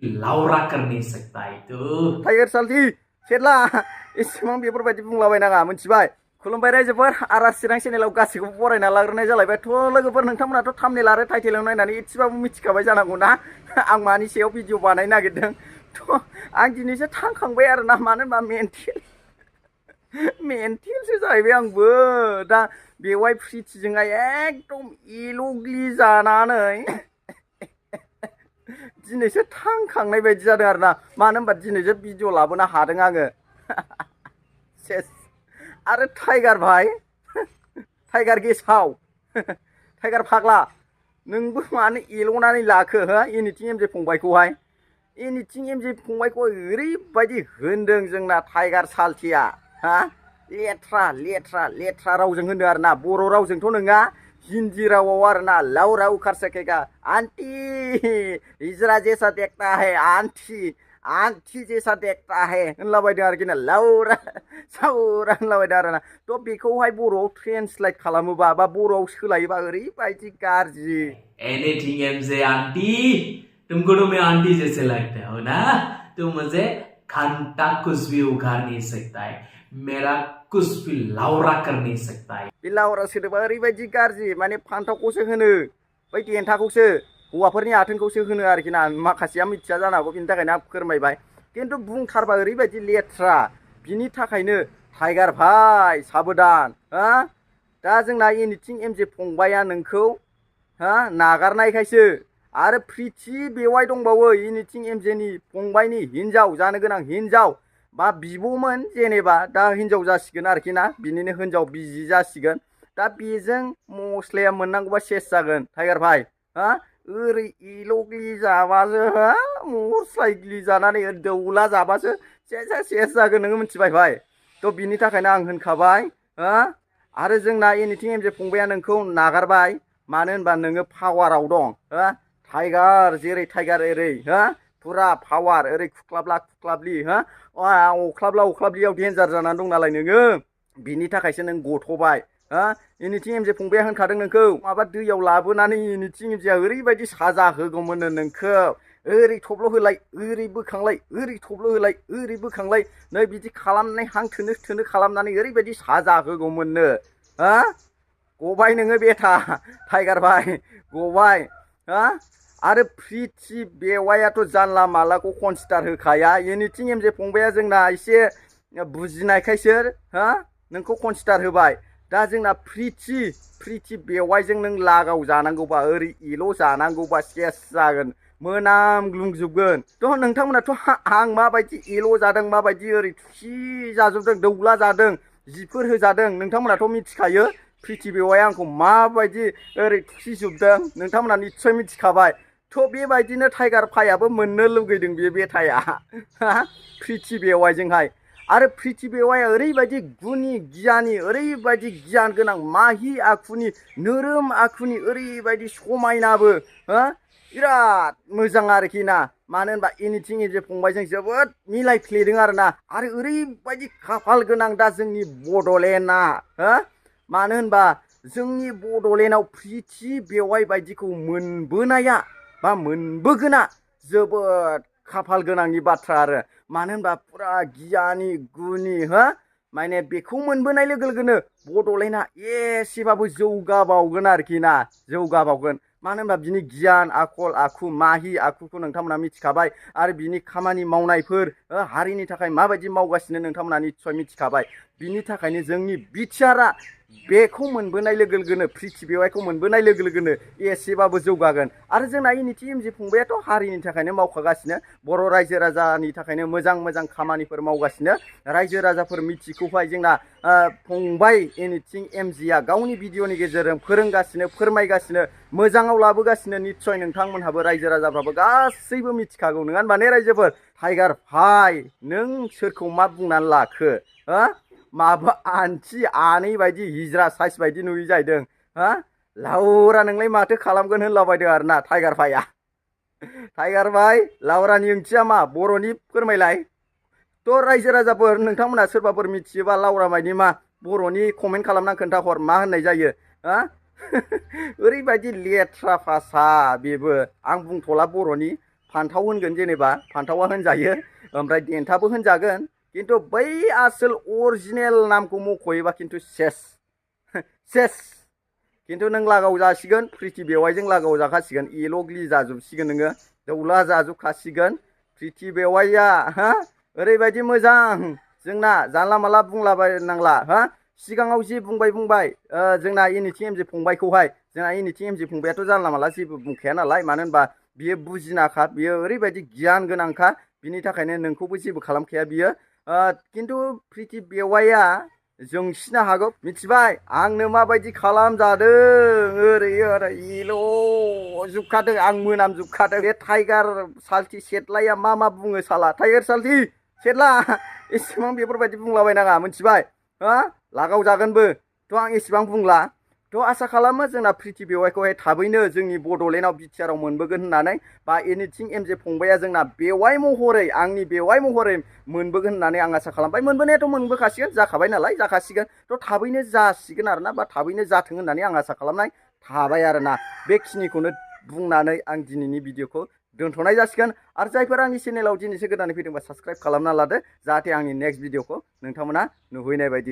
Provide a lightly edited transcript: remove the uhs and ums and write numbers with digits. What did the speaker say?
लाउरा कर नहीं सकता है तो टाइगार साल्थि सेटला एसेबां बेफोरबायदि बुंलाबायनाङा मिथिबाय खुलुमबाय रायजोफोर आरा चिरां चेनेलाव गासैखौबो बरायना लाग्रोनाय जालायबाय थ' लोगोफोर नोंथांमोनाथ' थाम्बनेल आरो टाइटेलाव नायनानै एसेबाबो मिथिखाबाय जानांगौ ना आं मानि सायाव भिडिअ बानायनो नागिरदों थ' आं दिनैसो थांखांबाय आरो ना मानो होनबा मेन्टेलसो जाहैबाय आंबो दा बेवहाय प्रिथिजोंहाय एकदम एल'ग्लि जानानै दिनैसो थांखांनाय बायदि जादों आरो ना मानो होनबा दिनैसो भिडिअ लाबोनो हादों आङो सेस आरो टाइगार भाई टाइगार गेसाव टाइगार फाग्ला नोंबो मानो एल'नानै लाखो हो एनिथिं एमजे फंबायखौहाय एनिथिं एमजे फंबायखौ ओरैबायदि होनदों जोंना टाइगार साल्थिया हा लेथ्रा लेथ्रा लेथ्रा रावजों होनदों आरो ना बर' रावजोंथ' नङा हिन्दी रावाव आरो ना लाउरा उखार सकेगा आंटी हिजरा जैसा देखता है आंटी आंटी जैसा देखता है होनलाबायदों आरोखि ना लाउरा साउरा होनलाबायदों आरो ना थ' बेखौहाय बर'आव ट्रेन्सलेट खालामोबा बा बर'आव सोलायोबा ओरैबायदि गाज्रि एनीथिंग एमजे आंटी तुमको तो मैं आंटी जैसे लगते हो ना तुम मुझे घंटा कुछ भी उखाड़ नहीं सकता है मेरा कुछ भी लाउरा कर नहीं सकता है बे लाउरा सोदोबा ओरैबायदि गाज्रि माने फान्थावखौसो होनो बै देन्थाखौसो हौवाफोरनि आथोनखौसो होनो आरोखि ना माखासेया मिथिया जानो हागौ बिनि थाखायनो आं फोरमायबाय खिन्थु बुंथारबा ओरैबायदि लेथ्रा बिनि थाखायनो टाइगार भाई साबधान हा दा जोंना एनिथिं एमजे फंबाया नोंखौ हा नागारनायखायसो आरो प्रिथि बेवाय दंबावो एनिथिं एमजेनि फंबायनि हिनजाव जानो गोनां हिनजाव बा बिब'मोन जेनेबा दा हिनजाव जासिगोन आरोखि ना बिनिनो हिनजाव बिजि जासिगोन दा बेजों मस्लाया मोननांगौबा सेस जागोन टाइगार भाई हा ओरै एल'ग्लि जाबासो हा मस्लाग्लि जानानै दौला जाबासो सेस जागोन नोङो मिथिबाय भाई थ' बिनि थाखायनो आं होनखाबाय हा आरो जोंना एनिथिं एमजे फंबाया नोंखौ नागारबाय मानो होनबा नोङो पावाराव दं हा टाइगार जेरै टाइगार एरै हा फुरा पावार ओरै खुख्लाबला खुख्लाबलि हा अख्लाबला अख्लाबलियाव डेन्जार जानानै दं नालाय नोङो बिनि थाखायसो नों गथ'बाय हा एनिथिं एमजे फंबाया होनखादों नोंखौ माबा दैयाव लाबोनानै एनिथिं एमजेया ओरैबायदि साजा होगौमोननो नोंखौ ओरै थब्ल' होलाय ओरै बोखांलाय ओरै थब्ल' होलाय ओरै बोखांलाय नै बिदि खालामनानै हां थोनो थोनो खालामनानै ओरैबायदि साजा होगौमोननो हा गबाय नोङो बेथा टाइगार भाई गबाय हा आरो प्रिथि बेवायाथ' जानला मालाखौ कनसिडार होखाया एनिथिं एमजे फंबाया जोंना एसे बुजिनायखायसो हा नोंखौ कनसिडार होबाय दा जोंना प्रिथि बेवायजों नों लागाव जानांगौबा ओरै एल' जानांगौबा सेस जागोन मोनामग्लुंजोबगोन थ' नोंथांमोनाथ' आं माबायदि एल' जादों माबायदि ओरै थुसि जाजोबदों दौला जादों जिफोर होजादों नोंथांमोनाथ' मिथिखायो प्रिथि बेवाया आंखौ माबायदि ओरै थुसिजोबदों नोंथांमोना निस्सय मिथिखाबाय थ' बेबायदिनो टाइगार भाइयाबो मोननो लुगैदों बे बेथाया प्रिथि बेवायजोंहाय आरो प्रिथि बेवाया ओरैबायदि गुनि गियानि ओरैबायदि गियान गोनां माहि आखुनि नोरोम आखुनि ओरैबायदि समायनाबो हा बिराद मोजां आरोखि ना मानो होनबा एनिथिं एमजे फंबायजों जोबोद मिलायफ्लेदों आरो ना आरो ओरैबायदि खाफाल गोनां दा जोंनि बड'लेण्डआ हा मानो होनबा जोंनि बड'लेण्डआव प्रिथि बेवाय बायदिखौ मोनबोनाया बा मोनबोगोना जोबोद खाफाल गोनांनि बाथ्रा आरो मानो होनबा फुरा गियानि गुनि हो माने बेखौ मोनबोनाय लोगो लोगोनो बड'लेण्डआ एसेबाबो जौगाबावगोन आरोखि ना जौगाबावगोन मानो होनबा बिनि गियान आखल आखु माहि आखुखौ नोंथांमोना मिथिखाबाय आरो बिनि खामानि मावनायफोर हारिनि थाखाय माबायदि मावगासिनो नोंथांमोना निस्सय मिथिखाबाय बिनि थाखायनो जोंनि बिटिआरआ बेखौ मोनबोनाय लोगो लोगोनो प्रिथि बेवायखौ मोनबोनाय लोगो लोगोनो एसेबाबो जौगागोन आरो जोंना एनिथिं एमजे फंबायाथ' हारिनि थाखायनो मावखागासिनो बर' रायजो राजानि थाखायनो मोजां मोजां खामानिफोर मावगासिनो रायजो राजाफोर मिथिखौहाय जोंना फंबाय एनिथिं एमजेआ गावनि भिडिअनि गेजेरजों फोरोंगासिनो फोरमायगासिनो मोजाङाव लाबोगासिनो निस्सय नोंथांमोनहाबो रायजो राजाफ्राबो गासैबो मिथिखागौ नङा होनबा ने रायजोफोर टाइगार भाइ नों सोरखौ मा बुंनानै लाखो हा माबा आन्थि आनै बायदि हिजरा साइज बायदि नुयै जाहैदों हा लाउरा नोंलाय माथो खालामगोन होनलाबायदों आरो ना टाइगार भाइया टाइगार भाइ लाउरानि ओंथिया मा बर'नि फोरमायलाय थ' रायजो राजाफोर नोंथांमोना सोरबाफोर मिथियोबा लाउरा मायनि मा बर'नि कमेन्ट खालामना खोन्थाहर मा होननाय जायो हा ओरैबायदि लेथ्रा भाषा बेबो आं बुंथ'ला बर'नि फान्थाव होनगोन जेनेबा फान्थावा होनजायो ओमफ्राय देन्थाबो होनजागोन खिन्थु बै आसोल अरिजिनेल नामखौ मख'योबा खिन्थु सेस खिन्थु नों लागाव जासिगोन प्रिति बेवाइजों लागाव जाखासिगोन एल'ग्लि जाजोबसिगोन नोङो दौला जाजोबखासिगोन प्रिति बेवाइया हा ओरैबायदि मोजां जोंना जानला माला बुंलाबायनांला हा सिगाङाव जि बुंबाय जोंना इनिथि एमजे फंबायखौहाय जोंना इनिथि एमजे फंबायाथ' जानला माला जेबो बुंखाया नालाय मानो होनबा बियो बुजिनाखा बियो ओरैबायदि गियान गोनांखा बिनि थाखायनो नोंखौबो जेबो खालामखाया बियो खिन्थु प्रिति बेवाइया जोंसिनो हागौ मिथिबाय आंनो माबायदि खालामजादों ओरै एल' जोबखादों आं मोनामजोबखादों बे टाइगार साल्थि सेटलाया मा बुङो साला टाइगार साल्थि सेटला एसेबां बेफोरबायदि बुंलाबायनाङा मिथिबाय हा लागाव जागोनबो थ' आं एसेबां बुंला थ' आसा खालामो जोंना प्रिति बेवाइखौहाय थाबैनो जोंनि बड'लेण्डआव बिटिआरआव मोनबोगोन होननानै बा एनिथिं एमजे फंबाया जोंना बेवाइ महरै आंनि बेवाइ महरै मोनबोगोन होननानै आं आसा खालामबाय मोनबोनायाथ' मोनबोखासिगोन जाखाबाय नालाय जाखासिगोन थ' थाबैनो जासिगोन आरोना बा थाबैनो जाथों होननानै आं आसा खालामनाय थाबाय आरोना बेखिनिखौनो बुंनानै आं दिनैनि भिडिअखौ दोनथ'नाय जासिगोन आरो जायफोर आंनि चेनेलाव दिनैसो गोदानै फैदोंबा साबस्क्राइब खालामना लादो जाहाथे आंनि नेक्स्ट भिडिअखौ नोंथांमोना नुहैनाय बायदि